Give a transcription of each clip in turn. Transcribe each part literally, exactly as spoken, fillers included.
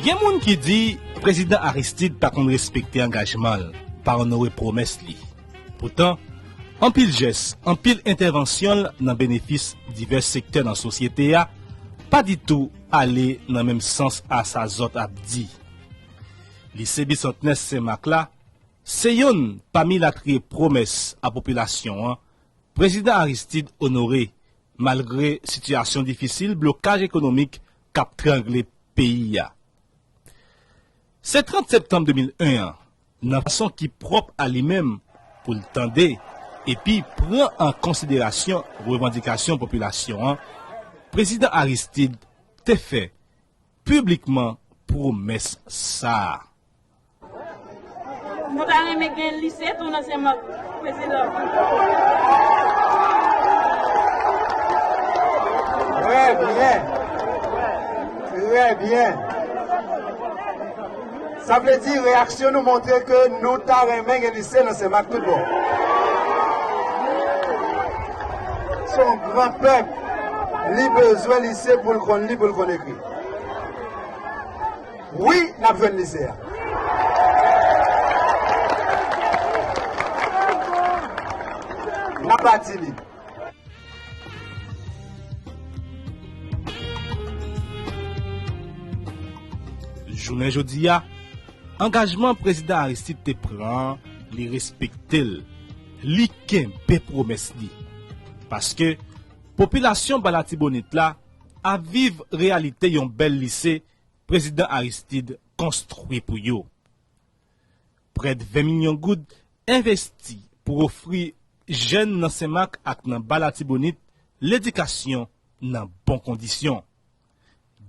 Gen moun ki di Prezidan Aristide pa konn respekte angajman l, pa onore pwomès li. Poutan, anpil jès, anpil entèvansyon l nan benefis divès sektè nan sosyete a pa ditou ale nan menm sans a sa zòt ap di. Lise Bisantnè Senmak la se yonn pami latriye pwomès a popilasyon an Prezidan Aristide onore, malgre sitiyasyon difisil blokaj ekonomik k ap trangle peyi a. Se trant septanm de mil en an, nan fason ki pwòp a li menm, pou l tande epi pran an konsiderasyon revandikasyon popilasyon an, Prezidan Aristide te fè piblikman pwomès sa a. Nou ta renmen gen lise tou nan Senmak, prezidan. Trè byen. Trè byen. Sa vle di reyaksyon nou montre ke nou ta renmen gen lise nan Senmak tout bon. Se yon gran pèp, li bezwen lise pou l konn li, pou l konn ekri. Wi, n ap jwenn lise a. N ap bati li. Jounen jodi a, angajman Prezidan Aristide te pran an, li respekte l. Li kenbe pwomès li. Paske popilasyon Ba Latibonit la ap viv reyalite yon bèl lise Prezidan Aristide konstwi pou yo. Prè de ven milyon goud envesti pou ofri jèn nan Senmak ak nan Ba Latibonit ledikasyon nan bon kondisyon.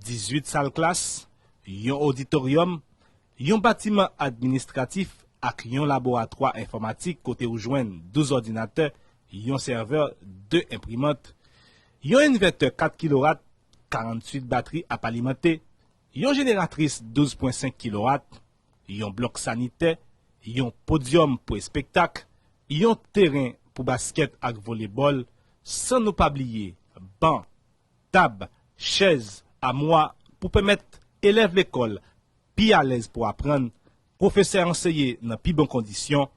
Dizuit sal klas, yon oditoryòm, yon batiman administratif ak yon laboratwa enfòmatik kote ou jwenn douz òdinatè, yon sèvè, de enprimant, yon envètè kat kilowat, karanntuit batri ap alimante, yon jeneratris douz pwen senk kilowat, yon blòk sanitè, yon podyòm pou espektak, yon teren pou baskèt ak volebòl, san nou pa bliye ban, tab, chèz, amwa pou pèmèt elèv lekòl pi alèz pou aprann, pwofesè anseye nan pi bon kondisyon,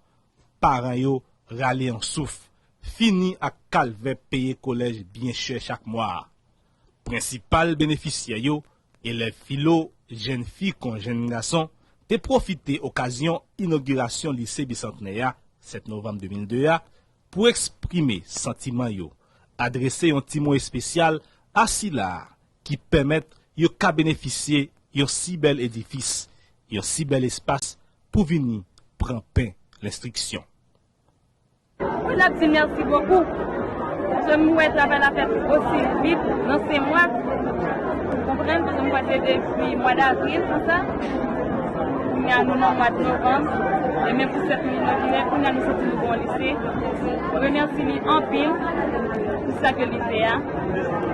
paran yo rale yon souf, fini ak kalvè peye kolèj byen chè chak mwa a. Prensipal benefisyè yo, elèv filo, jèn fi kon jèn gason, te pwofite okazyon inogirasyon lise Bisantnè a, sèt novanm de mil de a, pou eksprime santiman yo, adrese yon ti mo espesyal a sila a ki pèmèt yo ka benefisye yon si bèl edifis, yon si bèl espas pou vini pran pen lenstriksyon. Mwen ap di mèsi bokou. Paske m wè travay la fèt osi vit nan senk mwa. Ou konprann? Paske m kwè se depi mwa davril konsa. Kounye a nou nan mwa novanm. E men pou sèt nou inogire, kounye a nou soti nou bon lise. Mwen remèsye li anpil pou sa ke li fè a.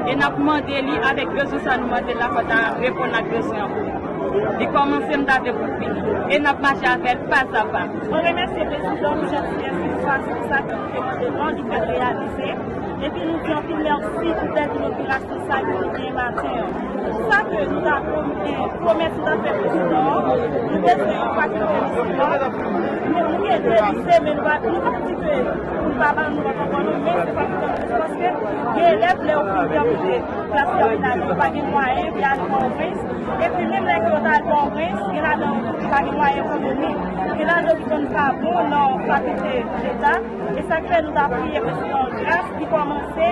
E n ap mande li avèk bezwen sa nou mande l la, fò ta reponn ak bezwen an pou nou. Li kòmanse, m ta vle pou l fini. E n ap mache avè l pa a pa. Mwen remèsye prezidan pou jantiyès li, pou fason sa ke li te mande nou an, li fè l reyalize. Epi nou di anpil mèsi poutèt inogirasyon sa ke nou genyen maten an. Sa ke nou ta pwomèt, pwomès nou ta fè prezidan an, nou bezwen yon pakèt de lise la. Nou, nou gen de lise, men nou pa, nou pa di ke pou nou pa ba nou, nou pa pran non, men se pa pou tèm de lise, paske gen elèv lè yo fin tèmine klas tèminal yo, yo pa gen mwayen pou y al Pòtoprens. Epi menm lè ke yo ta al Pòtoprens, gen ladan yo tou ki pa gen mwayen pou yo ni. Gen ladan yo ki konn pa bon nan fakilte Leta. E sa k fè nou ta priye prezidan an gras, li kòmanse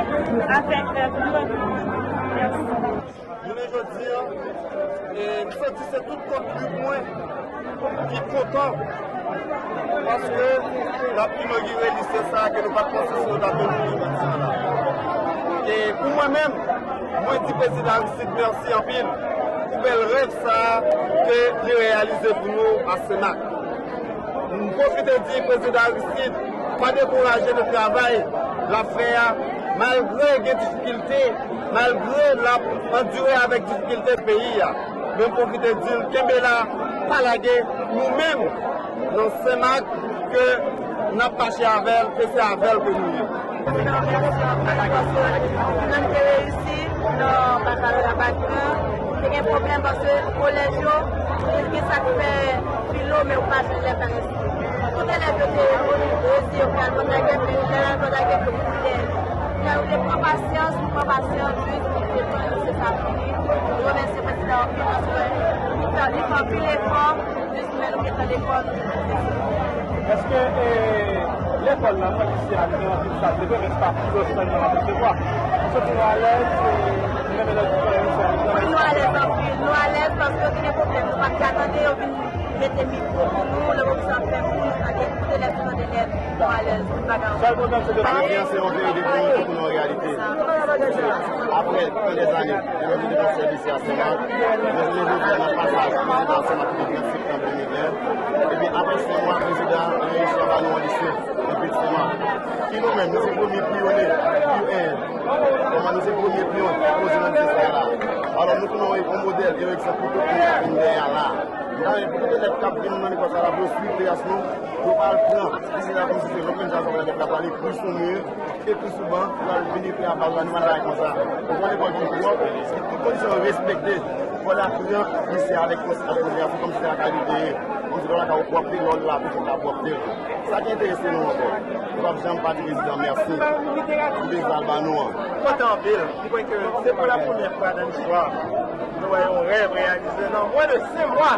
avèk, euh, pi bon. Mèsi. Jounen jodi a, e, m santi se tout kòk lit mwen ki kontan, paske n ap inogire lise sa a ke nou pa t panse si nou t ap inogire batiman la. E pou mwen menm, mwen di prezidan Aristide mèsi anpil pou bèl rèv sa a ke li reyalize pou nou a Senmak. M pwofite di prezidan Aristide pa dekouraje nan travay l ap fè a, malgre gen difikilte, malgre l ap andire avèk difikilte peyi a. Men m pwofite di l kenbe la, pa lage, nou menm nan Senmak ke n ap mache avè l e se avè l ke nou ye. Prezidan, mèsi anpil paske nou menm te reyisi nan bakaloreya bac un. Te gen pwoblèm paske kolèj yo, te gen sa k fè filo, men ou pa jwenn lè parèse. Tout elèv yo te rezi, yo pral bòdagèt, men lè yo al bòdagèt, yo koute. Lè yo te pran pasyans, nou pran pasyans, jis pou ke tan lise sa fini. Nou remèsye prezidan anpil paske li fè, li fè anpil efò, jis men nou gentan lekòl, nou Èske eh, lekòl la, mwen, lise a, li gen anpil sa k dwe fè, men se pa plis nan l ap resevwa? Èske nou alèz, eh, menm elèv ki fè lise a? Wi, nou alèz anpil. Nou alèz paske yo te gen pwoblèm. Nou pa t ka tande yo vin mete mikwo pou nou, lè pwofesè ap fè kou, nou pa t ka koute lè nou tande lè nou alèz, tout bagay. Sèl pwoblèm, se te pa gen. Sa se yon verite pou nou, pou nou reyalite. Apre tan dèzane, yo vin nan sèvis a Senmak. Yo vin nan pasaj prezidan Senmak ki te gen septanm de mil ven. Epi apre senk mwa, prezidan an reyisi an ba nou yon lise, yon pil senmak. Ki nou menm, nou se premye pyonye, pyon-, kòman nou se premye pyon poze nan lise sa la. Alò, nou tounen yon modèl, yon egzanp pou tout moun k ap vin dèyè a la. Nou ta renmen pou tout elèv k ap vin nan lekòl sa la, pou yo swiv tras nou, pou yo pa al pran lise la kòmsi se lòt menm jan sa, elèv la pral ekri sou mi, ekri sou ban, pou al vin ekri a bal la, nou pa travay konsa. Ou konn lekòl ki pwòp, ki tout kondisyon yo respekte. Fò l aprann lise avèk kons-, avèk konsiderasyon kòmsi se lakay li te ye. Kòmsi lè w lakay ou pwòpte, lè w la tou fò w ka pwòpte l. Sa ki enterese nou ankò. Nou p ap janm pa di prezidan mèsi pou deza l ba nou an. Kontan anpil. M kwè ke se pou la premyè fwa nan listwa nou wè yon rèv reyalize nan mwen de senk mwa,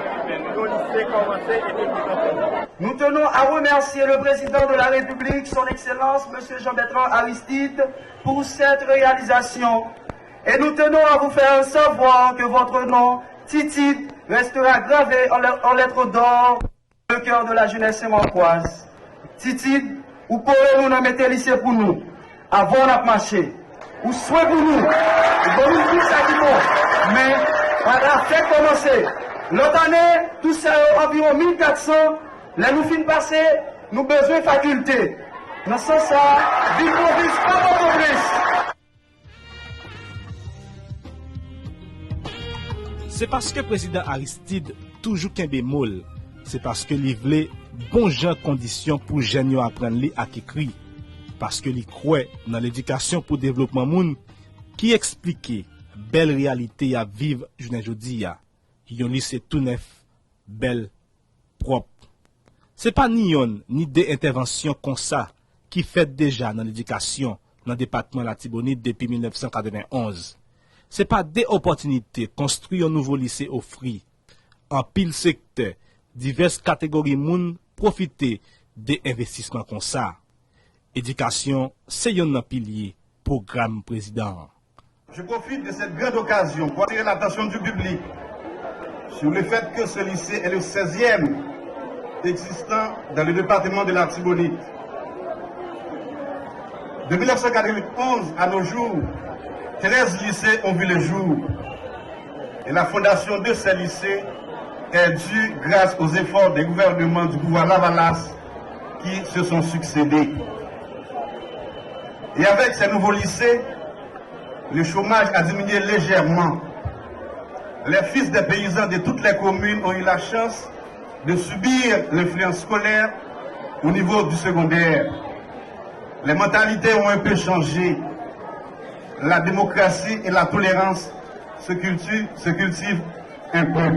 yon lise kòmanse epi li fini. Nous tenons à remercier le président de la République, son Excellence, Monsieur Jean-Bertrand Aristide, pour cette réalisation. Et nous tenons à vous faire savoir que votre nom, Titid, restera gravé en le-, en lettres d'or dans le cœur de la jeunesse semakwaze. Titid, ou kore nou nan mete lise pou nou. Avè w n ap mache. Ou swen pou nou. Ou ban nou tout sa ki bon. Men, pa la fèt kòmanse. Lòt ane, tout sa yo anviwon mil kat san. Lè nou fin pase, nou bezwen fakilte. Nan sans sa, vin pwovens pa Pòtoprens. Se paske prezidan Aristide toujou kenbe mo l, se paske li vle bon jan kondisyon pou jèn yo aprann li ak ekri, paske li kwè nan ledikasyon pou devlopman moun, ki eksplike bèl reyalite y ap viv jounen jodi a, yon lise tou nèf, bèl, pwòp. Se pa ni yonn ni de entèvansyon konsa ki fèt deja nan ledikasyon nan depatman Latibonit depi mil nèf san katrevenn onz. Se pa de opòtinite konstwi yon nouvo lise ofri. Anpil sektè, divès kategori moun pwofite de envestisman konsa. Edikasyon se yonn nan pilye pwogram prezidan an. Je profite de cette grande occasion pour attirer l'attention du public sur le fait que ce lycée est le seizième existant dans le département de l'Artibonite. De mille neuf cent quatre-vingt-onze à nos jours, treize lycées ont vu le jour. Et la fondation de ces lycées est due grâce aux efforts des gouvernements du pouvoir Lavalas qui se sont succédé. Et avec ces nouveaux lycées, le chômage a diminué légèrement. Les fils des paysans de toutes les communes ont eu la chance de subir l'influence scolaire au niveau du secondaire. Les mentalités ont un peu changé. La démocratie et la tolérance se cultivent, se cultivent un peu.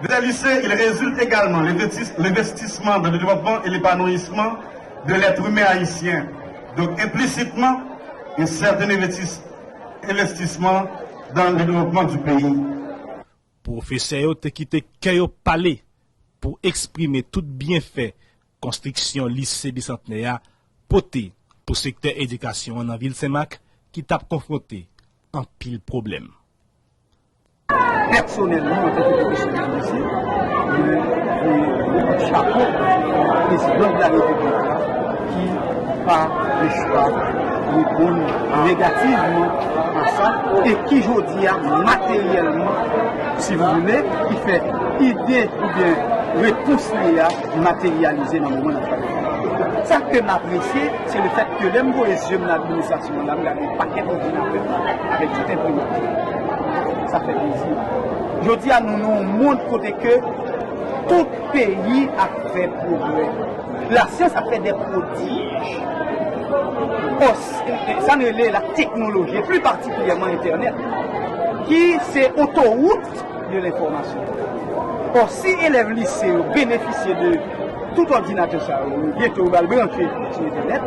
De ces lycées, il résulte également l'investis-, l'investissement dans le développement et l'épanouissement de l'être humain haïtien. Donc, implicitement, un certain investis-, investissement dans le développement du pays. Pwofesè yo te kite kè yo pale pou eksprime tout byenfè konstriksyon lise Bisantnè a pote pou sektè edikasyon an nan vil Senmak ki t ap konfwonte anpil pwoblèm. Pèsonèlman, antanke pwofesè de lise, mwen voye yon kout chapo a prezidan de la repiblik la ki pa nèspa reponn negativman a sa e ki jodi a materyèlman, si vous voulez, ki fè ide oubyen repons li a materyalize nan moman n ap pale. Sa ke m apresye, se le fèt ke lè m voye zye m nan administrasyon an la, m gade yon pakèt òdinatè avèk tout enprimant. Sa fè plezi. Jodi a, nou nan yon mond kote ke tout peyi ap fè pwogrè. Lasyans ap fè de pwodij. Kòs, sa n rele la teknoloji, pli patikilyèman entènèt. ki se otowout de lenfòmasyon. Ò, si elèv lise yo benefisye de tout òdinatè sa yo, byento yo pral branche sou entènèt,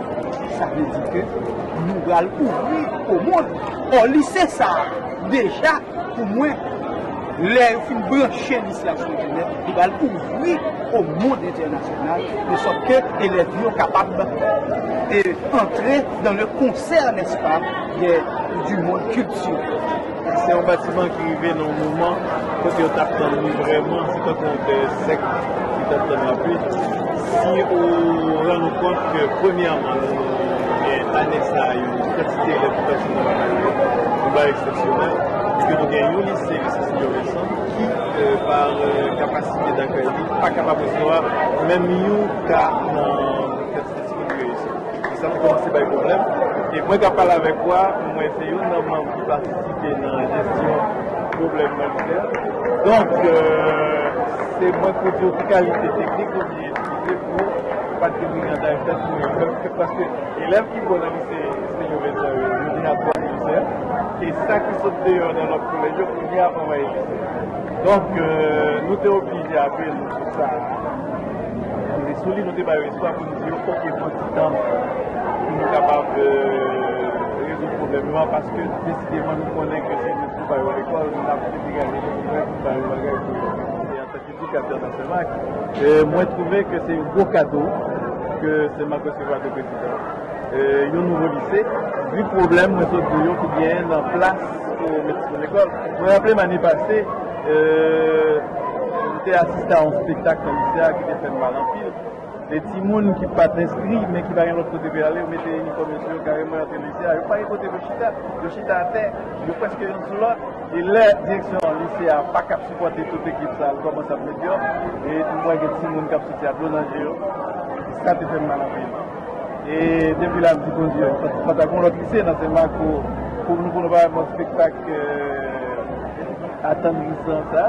sa vle di ke nou pral ouvri o mond. Ò, lise sa a, deja, pou mwen, lè yo fin branche lise a sou entènèt, li pral ouvri o mond entènasyonal, de sòt ke elèv yo kapab, e, antre dans le concert, n'est-ce pas, des, du monde culturel. Se yon batiman ki rive nan yon moman kote yo t ap tann li vrèman, se tankou yon tè sèk ki t ap tann lapli. Si ou rann ou kont ke, premyèman, nou gen ane sa a yon kantite elèv ki pati nan lakay yo, yon bagay eksepsyonèl, ke nou gen yon lise, lise Senyo Vensan, ki, euh, pa, euh, kapasite dakèy li, pa kapab resevwa menm yon ka nan kantite timoun ki reyisi. E sa te kòmanse bay pwoblèm. E mwen k ap pale avèk ou a, mwen se youn nan manm ki patisipe nan jesyon pwoblèm nan lise a. Donk, euh, se mwen k pou di w ki kalite teknik nou byen itilize pou pa t gen brigandaj fèt pou elèv, paske elèv ki bon nan lise Senyo Vensan yo, yo deja twa nan lise a. E sa ki sot deyò nan lòt kolèj yo, kounye a anvayi lise a. Donk, euh, nou te oblije apre nou sou sa a. Rive sou li, nou te bay yo espwa pou n di yo, oke, pran ti tan pou nou kapab, euh, rezoud pwoblèm yo a, paske desideman nou konnen ke se nou ki ba yo lekòl, n ap degaje nou pou fè, pou ba yo bagay pou yo. E antanke edikatè nan Senmak, euh, mwen twouve ke se yon gwo kado ke Senmak resevwa de prezidan. Euh, yon nouvo lise, vi pwoblèm mwen sot di yo ki genyen nan plas pou met timoun lekòl. Mwen raple m ane pase, euh, m te asiste a yon espektak nan lise a ki te fè m mal anpil. De timoun ki pa t enskri, men ki pa gen lòt kote pou y ale, yo mete inifòm yo sou yo, kareman yo antre lise a, yo pa gen kote pou chita, yo chita atè, yo prèske youn sou lòt. E lè direksyon lise a pa k ap sipòte tout ekip sa a, l kòmanse ap met deyò, e m wè gen timoun k ap soti a dlo nan je yo, sa te fè m mal anpil. E depi la, m di Bondye, fò, fò ta gen yon lòt lise nan Senmak pou, pou nou, pou nou pa wè yon espektak, euh, atandrisan sa.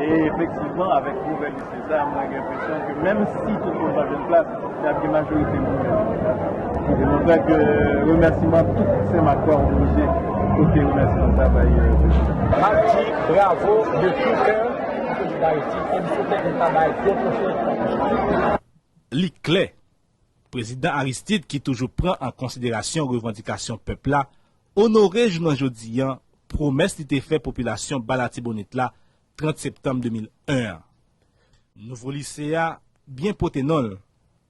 E efektivman, avèk nouvèl lise sa, mwen gen enpresyon ke menm si tout moun pa jwenn plas, y ap gen majorite moun yo. E mwen kwè ke remèsiman tout Senmakwa oblije pote remèsiman sa bay, euh, prezidan. M ap di bravo de tout kè pou prezidan Aristide e m swete ke l pa bay de pwochen. Li klè, prezidan Aristide, ki toujou pran an konsiderasyon revandikasyon pèp la, onore jounen jodi a pwomès li te fè popilasyon Ba Latibonit la trant septanm de mil en an. Nouvo lise a byen pote non l,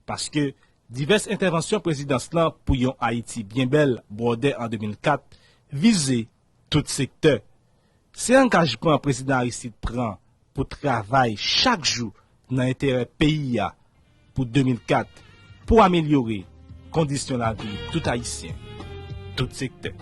paske divès entèvansyon prezidans lan pou yon Ayiti byen bèl bwòdè an de mil kat vize tout sektè. Se angajman prezidan Aristide pran pou travay chak jou nan enterè peyi a pou de mil kat, pou amelyore kondisyon lavi tout Ayisyen, tout sektè.